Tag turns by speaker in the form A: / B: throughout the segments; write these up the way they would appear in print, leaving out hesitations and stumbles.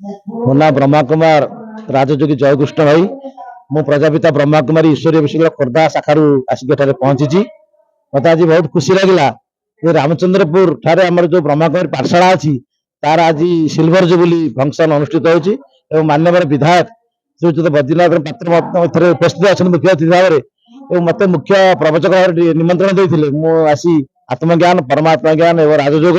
A: ମୋ ନାଁ ବ୍ରହ୍ମା କୁମାର ରାଜଯୋଗୀ ଜୟକୃଷ୍ଣ ଭାଇ। ମୁଁ ପ୍ରଜାପିତା ବ୍ରହ୍ମା କୁମାରୀ ଈଶ୍ୱରୀୟ ବିଶ୍ୱବିଦ୍ୟାଳୟ, ଖୋର୍ଦ୍ଧା ଶାଖାରୁ ଆସିକି ଏଠାରେ ପହଞ୍ଚିଛି। ମତେ ଆଜି ବହୁତ ଖୁସି ଲାଗିଲା ଯେ ରାମଚନ୍ଦ୍ରପୁର ଠାରେ ଆମର ଯୋଉ ବ୍ରହ୍ମାକୁମାରୀ ପାଠଶାଳା ଅଛି, ତାର ଆଜି ସିଲଭର ଜୁବୁଲି ଫଙ୍କସନ ଅନୁଷ୍ଠିତ ହେଉଛି ଏବଂ ମାନ୍ୟବର ବିଧାୟକ ଶ୍ରୀଯୁକ୍ତ ବଦ୍ରିନାଥ ପାତ୍ର ମଧ୍ୟ ଏଥିରେ ଉପସ୍ଥିତ ଅଛନ୍ତି ମୁଖ୍ୟ ଅତିଥି ଭାବରେ ଏବଂ ମତେ ମୁଖ୍ୟ ପ୍ରବଚକ ଭାବରେ ଟିକେ ନିମନ୍ତ୍ରଣ ଦେଇଥିଲେ। ମୁଁ ଆସି ଆତ୍ମଜ୍ଞାନ, ପରମାତ୍ମା ଜ୍ଞାନ ଏବଂ ରାଜଯୋଗ,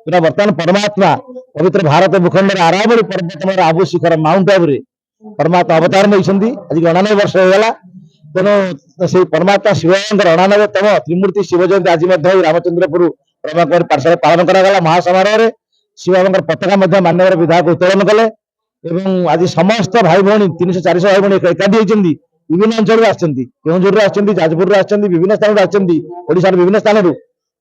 A: ଯୋଉଟା ବର୍ତ୍ତମାନ ପରମାତ୍ମା ପବିତ୍ର ଭାରତ ଭୂଖଣ୍ଡରେ ଆରାବଳି ପର୍ବତମାର ଆବୁ ଶିଖର, ମାଉଣ୍ଟ ଆବୁରେ ପରମାତ୍ମା ଅବତାର ନେଇଛନ୍ତି। ଆଜି 89 ବର୍ଷ ହେଇଗଲା। ତେଣୁ ସେଇ ପରମାତ୍ମା ଶିବଙ୍କର 89ତମ ତ୍ରିମୂର୍ତ୍ତି ଶିବ ଜୟନ୍ତୀ ଆଜି ମଧ୍ୟ ଏଇ ରାମଚନ୍ଦ୍ରପୁର ବ୍ରହ୍ମାକୁମାରୀ ପାଠଶାଳାରେ ପାଳନ କରାଗଲା ମହାସମାରୋହରେ। ଶିବଙ୍କର ପତାକା ମଧ୍ୟ ମାନ୍ୟବର ବିଧାୟକ ଉତ୍ତୋଳନ କଲେ ଏବଂ ଆଜି ସମସ୍ତ ଭାଇ ଭଉଣୀ, 300 400 ଭାଇ ଭଉଣୀ ଏକାଠି ହେଇଛନ୍ତି। ବିଭିନ୍ନ ଅଞ୍ଚଳରୁ ଆସିଛନ୍ତି, କେଉଁଝରରୁ ଆସିଛନ୍ତି, ଯାଜପୁରରୁ ଆସିଛନ୍ତି, ବିଭିନ୍ନ ସ୍ଥାନରୁ ଆସିଛନ୍ତି, ଓଡିଶାର ବିଭିନ୍ନ ସ୍ଥାନରୁ।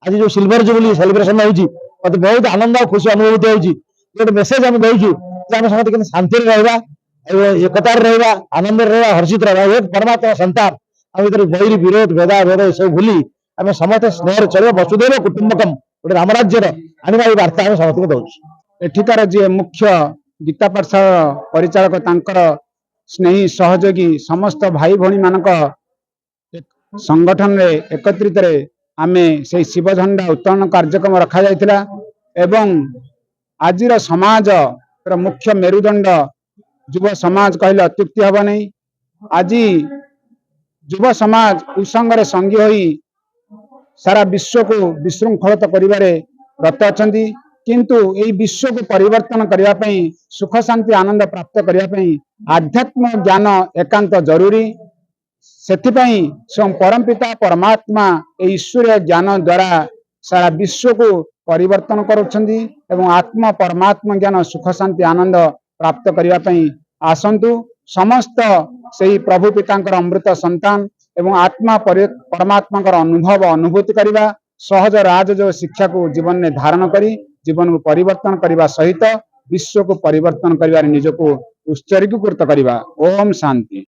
A: ଆଜି ଯୋଉ ସିଲଭର ଜୁବୁଲି ସେଲିବ୍ରେସନ ହଉଛି, ମତେ ବହୁତ ଆନନ୍ଦ ଆଉ ଖୁସି ଅନୁଭୂତି ହଉଛି। ଗୋଟେ ମେସେଜ ଆମେ ଦଉଛୁ ଯେ ଆମେ ସମସ୍ତେ କେମିତି ଶାନ୍ତିରେ ରହିବା ଏବଂ ଏକତାରେ ରହିବା, ଆନନ୍ଦରେ ରହିବା, ହର୍ଷିତ ରହିବା। ଏକ ପରମାତ୍ମା ସନ୍ତାନ। ଆମ ଭିତରେ ବୈରୀ, ବିରୋଧ, ଭେଦା ଭେଦ ଏସବୁ ଭୁଲି ଆମେ ସମସ୍ତେ ସ୍ନେହରେ ଚଳିବା। ବସୁଧୈବ କୁଟୁମ୍ବକମ, ଗୋଟେ ରାମରାଜ୍ୟର ଆଣିବା, ଏଇ ବାର୍ତ୍ତା ଆମେ ସମସ୍ତଙ୍କୁ ଦଉଛୁ।
B: ଏଠିକାର ଯିଏ ମୁଖ୍ୟ ଗୀତା ପାଠଶାଳାର ପରିଚାଳକ, ତାଙ୍କର ସ୍ନେହୀ ସହଯୋଗୀ ସମସ୍ତ ଭାଇ ଭଉଣୀମାନଙ୍କ ସଂଗଠନରେ ଏକତ୍ରିତରେ ଆମେ ସେଇ ଶିବ ଝଣ୍ଡା ଉତ୍ତୋଳନ କାର୍ଯ୍ୟକ୍ରମ ରଖାଯାଇଥିଲା। ଏବଂ ଆଜିର ସମାଜର ମୁଖ୍ୟ ମେରୁଦଣ୍ଡ ଯୁବ ସମାଜ କହିଲେ ଅତ୍ୟୁକ୍ତି ହେବ ନାହିଁ। ଆଜି ଯୁବ ସମାଜ କୁସଙ୍ଗରେ ସଙ୍ଗୀ ହୋଇ ସାରା ବିଶ୍ୱକୁ ବିଶୃଙ୍ଖଳିତ କରିବାରେ ରତ ଅଛନ୍ତି। କିନ୍ତୁ ଏଇ ବିଶ୍ୱକୁ ପରିବର୍ତ୍ତନ କରିବା ପାଇଁ, ସୁଖ, ଶାନ୍ତି, ଆନନ୍ଦ ପ୍ରାପ୍ତ କରିବା ପାଇଁ ଆଧ୍ୟାତ୍ମ ଜ୍ଞାନ ଏକାନ୍ତ ଜରୁରୀ। ସେଥିପାଇଁ ସ୍ୱୟଂ ପରମପିତା ପରମାତ୍ମା ଏଇ ଈଶ୍ୱରୀୟ ଜ୍ଞାନ ଦ୍ୱାରା ସାରା ବିଶ୍ୱକୁ ପରିବର୍ତ୍ତନ କରୁଛନ୍ତି। ଏବଂ ଆତ୍ମ ପରମାତ୍ମ ଜ୍ଞାନ, ସୁଖ, ଶାନ୍ତି, ଆନନ୍ଦ ପ୍ରାପ୍ତ କରିବା ପାଇଁ ଆସନ୍ତୁ ସମସ୍ତ ସେଇ ପ୍ରଭୁ ପିତାଙ୍କର ଅମୃତ ସନ୍ତାନ ଏବଂ ଆତ୍ମା ପରମାତ୍ମାଙ୍କର ଅନୁଭବ ଅନୁଭୂତି କରିବା। ସହଜ ରାଜଯୋଗ ଶିକ୍ଷାକୁ ଜୀବନରେ ଧାରଣ କରି ଜୀବନକୁ ପରିବର୍ତ୍ତନ କରିବା ସହିତ ବିଶ୍ୱକୁ ପରିବର୍ତ୍ତନ କରିବାରେ ନିଜକୁ ଉତ୍ସର୍ଗୀକୃତ କରିବା। ଓମ୍ ଶାନ୍ତି।